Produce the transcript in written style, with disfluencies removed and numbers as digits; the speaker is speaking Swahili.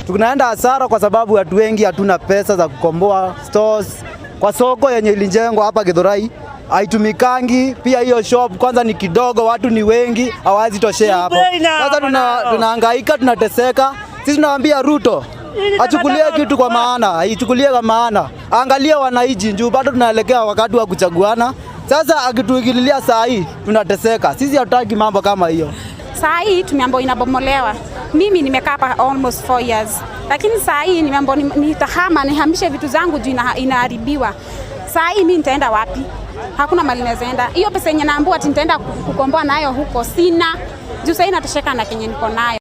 Tunaenda hasara kwa sababu watu wengi hatuna pesa za kukomboa stores kwa soko yenye ilijengwa hapa Githurai haitumikangi. Pia hiyo shop kwanza ni kidogo, watu ni wengi, hawawezi toshea hapo. Sasa tunahangaika, tunateseka. Sisi tunawaambia Ruto achukulie kitu kwa maana, aichukulie kwa maana, angalie wananchi juu bado tunaelekea wakati wa kuchaguana. Sasa akituingililia saa hii tunateseka. Sisi hatutaki mambo kama hiyo. Saa hii tumeambiwa inabomolewa. Mimi nimekaa hapa almost 4 years, lakini saa hii nimeambiwa nitahama nihamishe vitu zangu juu inaharibiwa. Saa hii mimi nitaenda wapi? Hakuna mahali naweza enda. Hiyo pesa yenye naambiwa ati nitaenda kukomboa nayo huko sina, juu saa hii natosheka na kenye niko nayo.